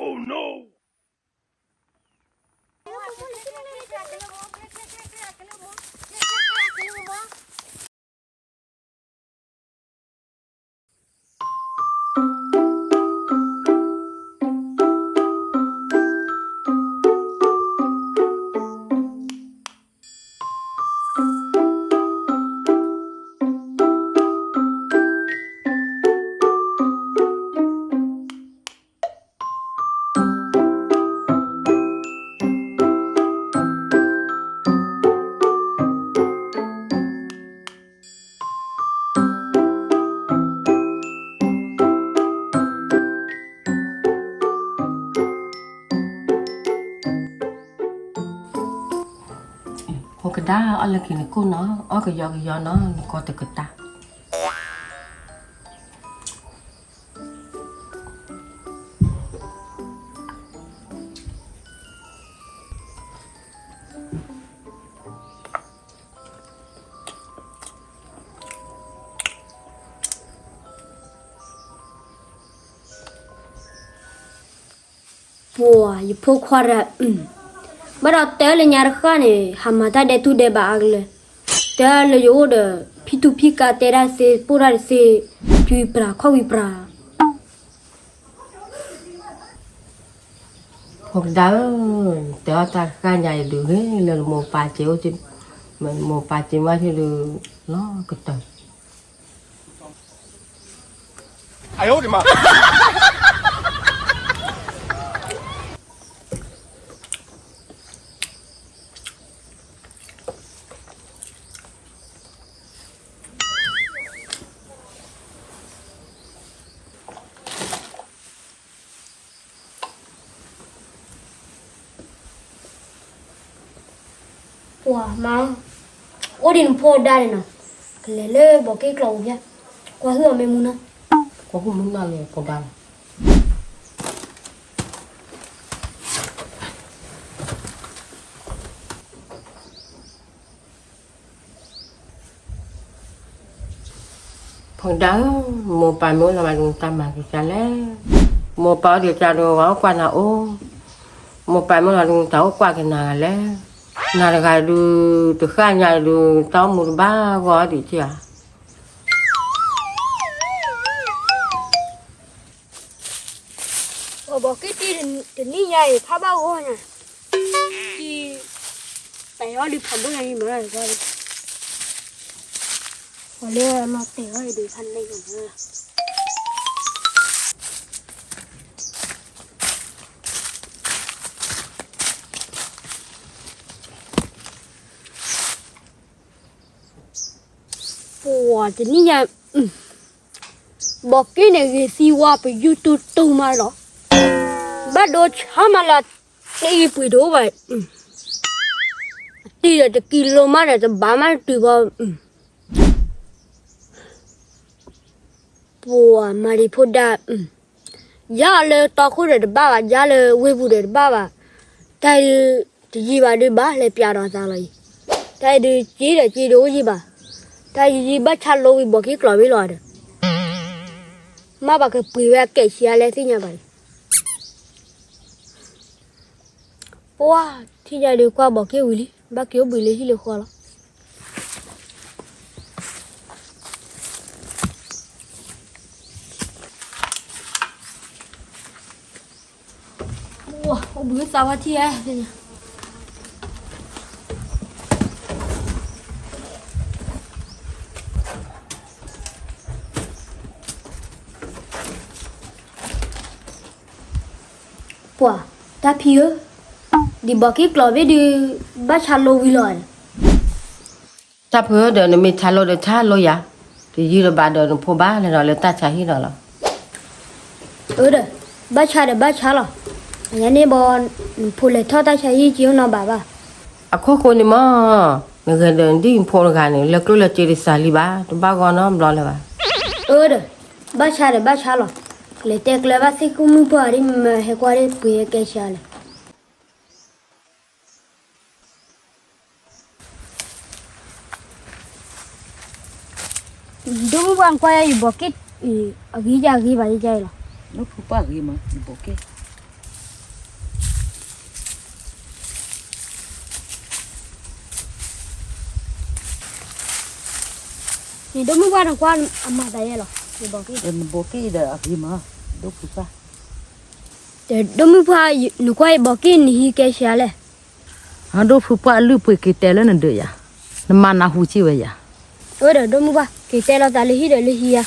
Oh no! ဖိကဒါအီၣ်လၢက့ၤနကိၣ်နီၤ, အီၣ်ကယီကယီနီၤ, နကီတကတၢၢ်. ပှၤယဖိခွါတဂၤ, ဘၣ်ဒီးတဲလၢညါတဃၣ်န့ၣ် ဟးမၤတၢ်ဒဲးတူၢ်ဒဲးဘးအါကလဲာ်, တဲလၢယအိၣ်ဒီး ဖံတူၢ်ဖံကါတဲတၢ်သ့ ပိၢ်တၢ်တသ့, ကွံပျၢ်ခီၣ်ဝံၤပျၢ်. ဖိကဒါဧၢ, တဲအီၣ်တၢ်တဃၣ်ညါအံၤဒုး ဂ့ၤလၢမိၢ်ပၢ်စ့အိၣ်, မိၢ်ပၢ်စ့မ့ၢ်ထံဒုး လီၤကတၢၢ်. ပှၤမါ, အိၣ်ဒံးနဖိဒါန့ၣ်နီၤ, ကလဲၤလၢဘီးက့ၣ်ကျီးပူၤဖဲ, ကွၢ်ဟုၣ်အီၤမ့ၢ်မူနီၤ, ကွၢ်ဟုၣ်မူနီၤလၢဖိဒါလီၤ. ဖိဒါဧၢ, မိၢ်ပၢ်မ့ၢ်အိၣ်လီၤမးဒုး တၢ်မၤက့ၤကလဲၣ်. မိၢ်ပၢ်အိၣ်ဒံးကဒီး ပှၤအိၣ်ကွၢ်နၤအိၣ်, မိၢ်ပၢ်မ့ၢ်လီၤဒုး တၢ်အိၣ်ကွၢ်က့ၤနၤဂၤလဲၣ်. နၤတဂၤဒုး တဃၣ်ညါဒုး တၢ်အိၣ်မူတဘၣ်ဂီၢ်ဒံးကဧါ. ပှၤဘီးက့ၣ်တံၢ်တနံၣ်ညါအံၤ ဖးဘၣ်ဂီၢ်ညါ, တံၢ်, ပှၤအီၣ်ဒုးဖးဘိၣ်ညါအံၤမး, ပှၤလၢအလီၤတဲာ်အီၣ်အံၤဒုး ဖးန့ၢ်ကမး. ပှၤတနံၣ်ညါ, ဘီးက့ၣ်န့ၣ်ဂ့ၤသံဝါ ပယူၤတူတူမးလီၤ. ဘၣ်ဒိဆါမးလၢ တ့ၢ်ပှ့ၤတအိၣ်ဘၣ်, အတံၢ်ဒီးတကံလိမးဒီး တဘးမးတတုၤဘၣ်. ပှၤမၤဒံးဖိဒါ, ယါလၢတီခိၣ်ဒီးတဘၣ်ဘၣ်, ယါလၢဝ့ၢ်ပူၤဒီးတဘၣ်ဘၣ်. တၢ်အံၤဒုး တယံာ်ဘၣ်ဒုး ဘၣ်လဲၤပျးဒီးသးလီၤအံၤ. တၢ်အံၤဒုး စ့ဒီးစ့တအိၣ်ယံာ်ဘၣ်. တၢ်ယံာ်ယံာ်ဘၣ်ဆါလိဝံၤ ဘီးက့ၣ်ကျီးဝံၤလီၤဒီး မ့ၢ်ဘၣ်ကပှ့ၤဝဲအကဲၣ်ဆံးအါလဲၣ်သ့ၣ်ညါဘၣ်လံ. ပှၤထံၣ်ညါဒုး ကွၢ်ဘီးက့ၣ်ဝံၤလံ, ဘၣ်က့ၤအိၣ်ဘှံးလၢဟံၣ်လၢဃီလီၤ. အိၣ်ဘှံးသးဝါထံၣ်ဧါ. ပှၤ, တၢ်ဖံဧၢ, ဒံးဘီးက့ၣ်ကျီးဘ့ၣ်ဒုး ဘၣ်ဆါလိဝံၤလီၤ. တၢ်ဖုဧၢ, ဒီးနမ့ၢ်ဆါလိဒီးဆါလိယၤ, တယံာ်တဘၣ်ဒီးနဖိဘၣ်လဲၤဒီးလၢတၢ်ဆါဟံၣ်ဒီးလီၤ. အၢဒီး, ဘၣ်ဆါဒီးဘၣ်ဆါလီၤ. အညါန့ၣ်ဘီ, နဖိလဲၤထီၣ်တၢ်ဆါဟံၣ် က့ၤအိၣ်နီၤဘၣ်ဘၣ်. အခိၣ်ဃိန့ၣ်မး, နဂဲၤဒီးနဒံၣ်နဖိတဂၤန့ၣ် လၢကျိၣ်လၢစ့တစှၤလံဘၣ်, တဘၣ်ဂီၢ်နီတဘျီလၢၤဘၣ်. အၢဒီး, ဘၣ်ဆါဒီးဘၣ်ဆါလီၤ. လဲၤတဲကျၢၤဘၣ်သ့ၣ်ကိၣ်မုၣ်ပှၢ်ဒ်မ့ၢ်ဟဲကွၢ်ဒ်ပှ့ၤကဲဆံးအါလဲၣ်. ဒိၣ်မုၣ်ပှၢ်ကွၢ်ယၤအံၤ ဘီးက့ၣ်အံၤ အဂ့ၤယၤဂ့ၤဘၣ်ယၤအံၤလီၤ. မ့ၢ်ဖိပှၢ်ဂ့ၤမး ယဘီးက့ၣ်. န့ၣ်ဒိၣ်မုၢ်ပှၢ်နကွၢ်အမၤသးယဲလီၤ, ယဘီက့ၣ်, နဘီက့ၣ်ဒီးအဂ့ၤမး, ဒိၣ်ဖုပှၢ်, ဒီးဒိၣ်မုၢ်ပှၢ်, နကွၢ်ယဘီက့ၣ်နဟံးကဲဆံးလဲၣ်, ဒိၣ်ဖုပှၢ်အလုၢ်အပှ့ၤက့ၤတဲလၢနဒၢးယၤ, နမၤနၢ်ဟူစ့ၢ်ဝဲယၤ, အၢဒီးဒိၣ်မုၢ်ပှၢ် က့ၤတဲလီၤသးလၢဟံၣ်ဒီးလၢဟံၣ်ဧါ,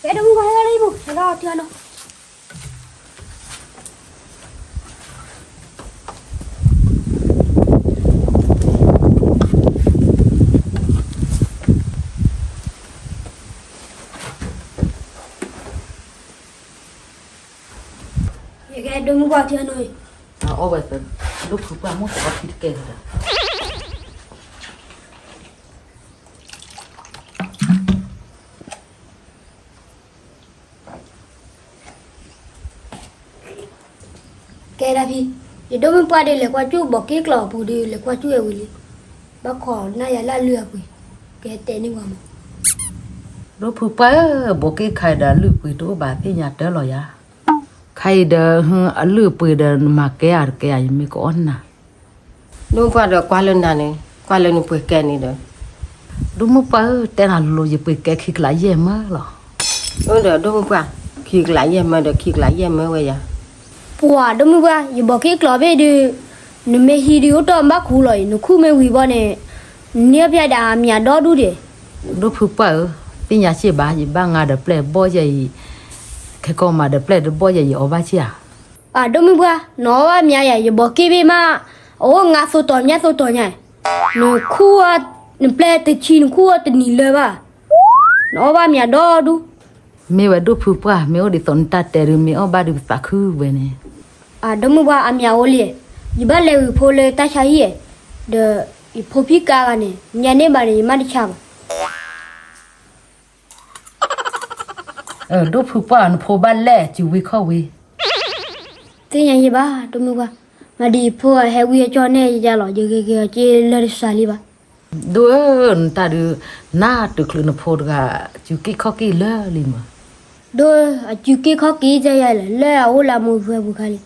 ကဲဒိၣ်မုၢ်ပှၢ် ဟဲလီၤလၢဟံၣ်ပူၤ ဟဲလီၤထံအနီၤ ယကဲဒိၣ်မုၢ်ပှၢ်ထံအနီၤအံၤ, အီၣ်ဝဲ, ဒိၣ်ဖုပှၢ်မိၢ်သးအီထံတကဲလၢၤဒီး ကဲဒၣ်ဖံ, ယဒိၣ်မုၢ်ပှၢ်ဒီး လဲၤကွၢ်ကၠူၣ်ဘီက့ၣ်ကျီၤအပူၤဒီး လဲၤကွၢ်ကၠူၣ်ဝဲဝံၤလံ, ဘၣ်ခိးနၢ်ယၤလၢအလုၢ်အပှ့ၤ, ကဲတဲန့ၢ်ပှၤမး, ဒိၣ်ဖုပှၢ်ဧၢ, ဘီက့ၣ်ခါအံၤဒီးအလုၢ်အပှ့ၤတအိၣ်ဘၣ်သ့ၣ်ညါတၢ်လီၤယၤ, ခါအံၤဒီး အလုၢ်အပှ့ၤဒီးနမၤကဲဧါတကဲဧါ ယမ့ၢ်ကအီၣ်နၤ ဒိၣ်မုၢ်ပှၢ်ဒီးကွၢ်လၢနၤန့ၣ်, ကွၢ်လၢနပှ့ၤကဲန့ၣ်ဒီး, ဒိၣ်မုၢ်ပှၢ်ဧၢ, တဲနၤလိၤ ယပှ့ၤကဲခံကလးယဲၢ်မၢလီၤ, အၢဒီးဒိၣ်မုၢ်ပှၢ်, ခံကလးယဲၢ်မၢဒီးခံကလးယဲၢ်မၢဝဲယၤ, ပှၤဒိၣ်မုၢ်ပှၢ် ယဘီက့ၣ်ကျီၤဘ့ၣ်ဒီး, နမ့ၢ်ဟံးဒုးအိၣ်တီၢ်ဘၣ်ခူလီၤအံၤ နခူၣ်မ့ၢ်ဝံၤဘီန့ၣ်, နန့ၢ်ဖဲဒၣ်အမၠးဒီဒူၣ်ဒံး ဒိၣ်ဖုပှၢ်ဧၢ, သ့ၣ်ညါစ့ၢ်ဘၣ် ယဘၣ်ငါဒီးပျဲၢ်တဘီၣ်ယဲအံၤ, ခဲကီမးဒီးပျဲၢ်တဘီၣ်ယဲအံၤ အီၣ်ဘၣ်စ့ၢ်ဧါ, အဒိၣ်မုၢ်ပှၢ် နအီၣ်ဘၣ်မၠးယၤ ယဘီက့ၣ်ဘ့ၣ်မး, အအိၣ်ငါသိးတီၤညၣ်သိးတီၤညါ, နခူၣ်, နပျဲၢ်တဆံ နခူၣ်အီၤတနံၤလၢၤဘၣ်, နအီၣ်ဘၣ်မၠးဒီဒူၣ် မ့ၢ်ဝဲဒိၣ်ဖုပှၢ် မ့ၢ်အိၣ်ဒ်သိးနတၢ်တဲဒုး မ့ၢ်အီၣ်ဘၣ်ဒုးပသးခုဝဲန့ၣ်, အဒိၣ်မုၢ်ပှၢ် အမၠးအိၣ်လံ, ယဘၣ်လဲၤဝံၤဖိလၢတၢ်ဆါဟံၣ်, ဒီးယဖိဖံကါဂၤန့ၣ် မၠးန့ၢ်ဘၣ်န့ၣ် ယမၢ်တဆါဘၣ် ဒိၣ်ဖုပှၢ် နဖိဘၣ်လဲၣ် စုၤဝံခီၣ်ဝံ, သ့ၣ်ညါယဲဘၣ် ဒိၣ်မုၢ်ပှၢ်, မၤဒ်ယဖိဟဲဝံအကၠီန့ၣ်ယၤလီၤ ယဂ့ၤဂ့ၤအီၤက့လၢတစှၤလံဘၣ်, ဒိၣ်ဧၢ နတၢ်ဒုး, နတၢ်ဒုးချုးနဖိတဂၤ, စုၤက့ၢ်ခီၣ်က့ၢ်လၢလံမး, ဒိၣ်ဧၢ အစုၤက့ၢ်ခီၣ်က့ၢ်ယဲယဲလၢ လၢအအိၣ်လၢမိၢ်ပှၢ်ပူၤခါလံ,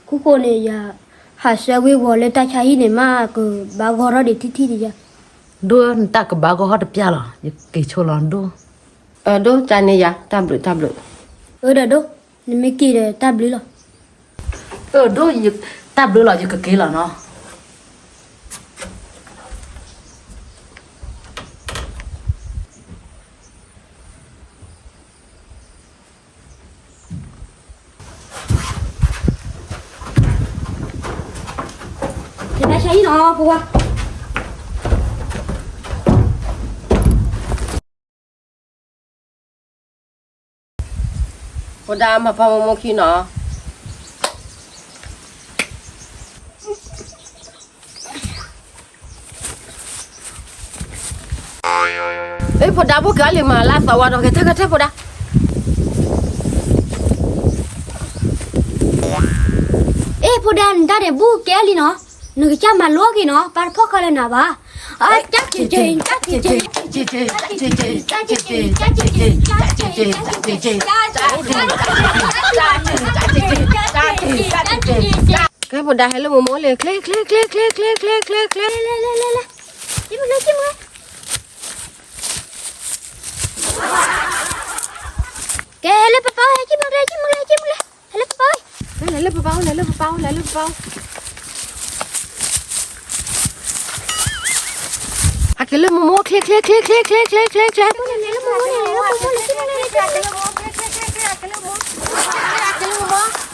ခိၣ်ဃိန့ၣ်ယၤ, ဟးဆှၢဝံဝီၤလၢတၢ်ဆါဟံၣ်န့ၣ် မ့ၢ်ကဘၣ်ဂီၤထီၣ်ဒံးထံထံဒံးယၤ, ဒိၣ်ဧၢ နတၢ်ကဘၣ်ဂီၤထီၣ်တပျၢ်လီၤ ယက့ၤဆိလီၤဒိၣ်, ဒိၣ်တၢ်န့ၣ်ယၤ တၢ်ဘျုးတၢ်ဘျုး, အၢဒီးဒိၣ်, နမ့ၢ်က့ၤဒီးတၢ်ဘျုးလီၤ, အၢဒိၣ်, တၢ်ဘျုးလီၤ ယကက့ၤလီၤနီၤ ဖိဒါမၤဖီမိၢ်မိၢ်ခံနီၤ, အ့ၣ်ဖိဒါဘိၣ်က့ၤအီၤလံမၤလၢသီဝါဒီး ကဲထၢၣ်ကဲထၢၣ်ဖိဒါ, အ့ၣ်ဖိဒါ နတၢ်န့ၣ် ဘူၣ်ကဲလံနီၤ, နကစၢ်မၤလိက့ၤနီၤ ပၢ်တဖီၣ်ဃာ်လၢနၤဘၣ်, အတၢ်က့ၤက့ၤ တၢ်က့ၤက့ၤ ကဲဖိဒါဟဲလၢမိၢ်မိၢ်လံ ချ့ချ့ချ့ချ့ချ့ချ့ချ့ချ့, လဲၤလဲၤလဲၤလဲၤ, ကံမုၢ်လဲၤ ကံမုၢ်လဲၤ, ကဲဟဲလၢပပၢ် ဟဲ ကံမုၢ်လဲၤ ကံမုၢ်လဲၤ ကံမုၢ်လဲၤ, ဟဲလၢပပၢ်, လဲၤလၢပပၢ် လဲၤလၢပပၢ် လဲၤလၢပပၢ် ဟဲက့ၤလၢမိၢ်မိၢ် ချ့ချ့ချ့ချ့ချ့ချ့ချ့ချ့, လဲၤလၢမိၢ်မိၢ် လဲၤလၢမိၢ်မိၢ် လဲၤလၢမိၢ်မိၢ် လဲၤလၢမိၢ်မိၢ်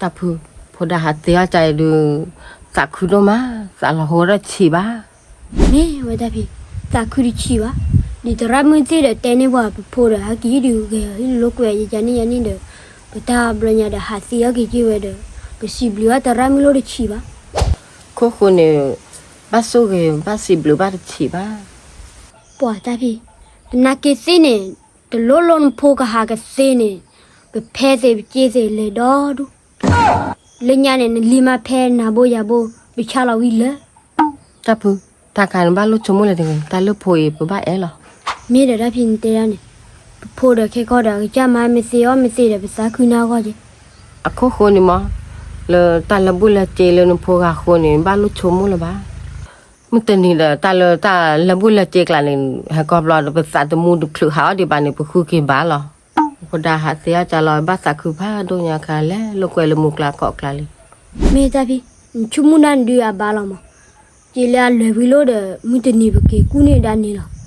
တၢ်ဖု, ဖိဒါဟးသ့အီၣ်တၢ်အံၤဒုး, သးခုဒိၣ်မး, သးလီၤဟိဒီးဆံးဘၣ်. မ့ၢ်ဝဲတၢ်ဖံ, သးခုတဆံးဘၣ်. ဒ်သရၣ်မုၣ်သ့ၣ်ဒီးတဲန့ၢ်ပှၤပဖိဒီး ဟဲက့ၤဟံၣ်ဒုးဂဲၤအီၤဟံၣ်လိာ်ကွဲ ယယၤန့ၣ်ယၤန့ၣ်ဒီး, ပတၢ်ဘျီညါဒီးဟးသ့အီၣ်က့ၤက့ၤဝဲဒီး ပစံးဘျုးဘၣ်သရၣ်မုၣ်လိၣ်တဆံးဘၣ်. ခိၣ်ဃိန့ၣ် ဘၣ်ဆိၣ်ဂ့ၤ ဘၣ်စံးဘျုးဘၣ်တဆံးဘၣ်. ပှၤတၢ်ဖံး, သနာ်က့သ့ၣ်န့ၣ် တလိၣ်လိၣ်နဖိကဟးကသ့န့ၣ်, ပဖဲသ့ၣ်ပစ့သ့ၣ်လဲၤဒီဒူၣ် လၢညါန့ၣ် နလံၤမါဖဲနၤဘိယၤဘိ ပဆါလီၤဝံၤလၢ တၢ်ဖု, တၢ်ခါန့ၣ်ဘၣ်လိၣ်ဆိကမိၣ်လၢတဂ့ၤ, တၢ်လၢဖိအံၤပဘၣ်အဲၣ်လီၤ. မ့ၢ်ဒီးတၢ်ဖံးနတဲဒၣ်န့ၣ်, ပဖိဒီးခဲကီၢ်ဒီး အကစၢ်မၤမ့ၢ်သ့အီၣ်မ့ၢ်သ့ဒီး ပသးခုနါဂီၢ်က့ၤ. အခိၣ်ဃိန့ၣ်မး, လၢတၢ်လၢာ်ဘူၣ်လၢာ်စ့လၢနဖိဂၤဃိန့ၣ် ဘၣ်လိၣ်ဆိကမိၣ်လၢၤဘၣ်. မုၢ်တနံၤဒီး တၢ်လၢတၢ်လၢာ်ဘူၣ်လၢာ်စ့ကျါန့ၣ် ဟဲကီဘျီဒီး ပသးတမူတချုးဟးအီၣ်ဒံးဘၣ်န့ၣ် ပဃုက့ၤဘၣ်လီၤ. ဖိဒါဟးသ့အီၣ်ကၢ်လီၤ ဘၣ်သးခုဖးဒိၣ်ညါခါလဲၣ် လိာ်ကွဲလၢမူကျါခီၣ်ကျါလံ. မ့ၢ်တၢ်ဖံး, နဆိကမိၣ်ဒၣ်နဒုးအဘၣ်လီၤမး, စ့လၢအလွဲၢ်ဝံၤလိၣ်ဒီး မုၢ်တနံၤပက့ၤကူၣ်န့ၢ်ဒၣ်န့ၣ်လီၤ.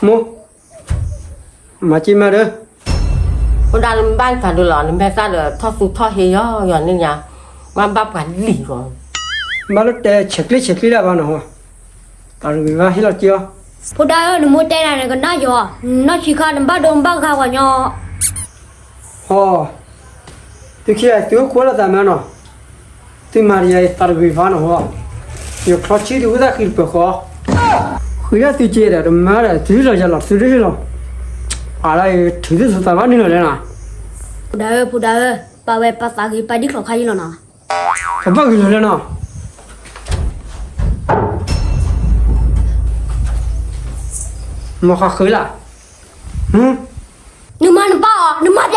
မိၢ်, မၤစ့မးဒီး, ဖိဒါလၢနဘၣ်နသးဒုးလီၤ နမဲာ်သၣ်ဒီးထီၣ်သူထီၣ်ဟ့ယီၤယီၤန့ၣ်ညါ, မ့ၢ်ဘၣ်ပှၤလံၤဂီၤ, ဘၣ်လၢတဲဆဲးကျၢဆဲးကျၢဒၣ်ဘၣ်နီၤ, တၢ်တဂ့ၤဘၣ်ဟ့ၣ်လီၤက့ၤအီၤ. ဖိဒါဧၢ နမိၢ်တဲနၤန့ၣ်ကနၣ်ယီၤ, နနီၢ်ဆံးခါ နဘၣ်ဒိနဘၣ်ဂၤဂီၤညီ ဟီ, သုခံဂၤသုအိၣ်ခိးလၢသးမးနီၤ, သုမၤတယၤအံၤသးတဂ့ၤဘၣ်နီၤဟီ, ယချီဆံသုဝဲသၣ်ဃံတပၢၤဃီ, ဃံဒၣ်သုက့ဒီး တမၤဒီး သုဟ့ၣ်လီၤယၤလီၤ သုတဟ့ၣ်လီၤ, အါဒၣ်အံၤ ထုးသုသးဘၣ်န့ၣ်လီၤလဲၣ်နီၤ. ဖိဒါဧၢ ဖိဒါဧၢ, ပာ်ဝဲပာ်သးဂ့ၤပာ်ဒံၣ်ချီခါယံလီၤနီၤ. ကဘၣ်ဂ့ၤလီၤလဲၣ်နီၤ. မၤဃးဃ့လၢ်, နမၤနပၢ်အီၤ နမၤ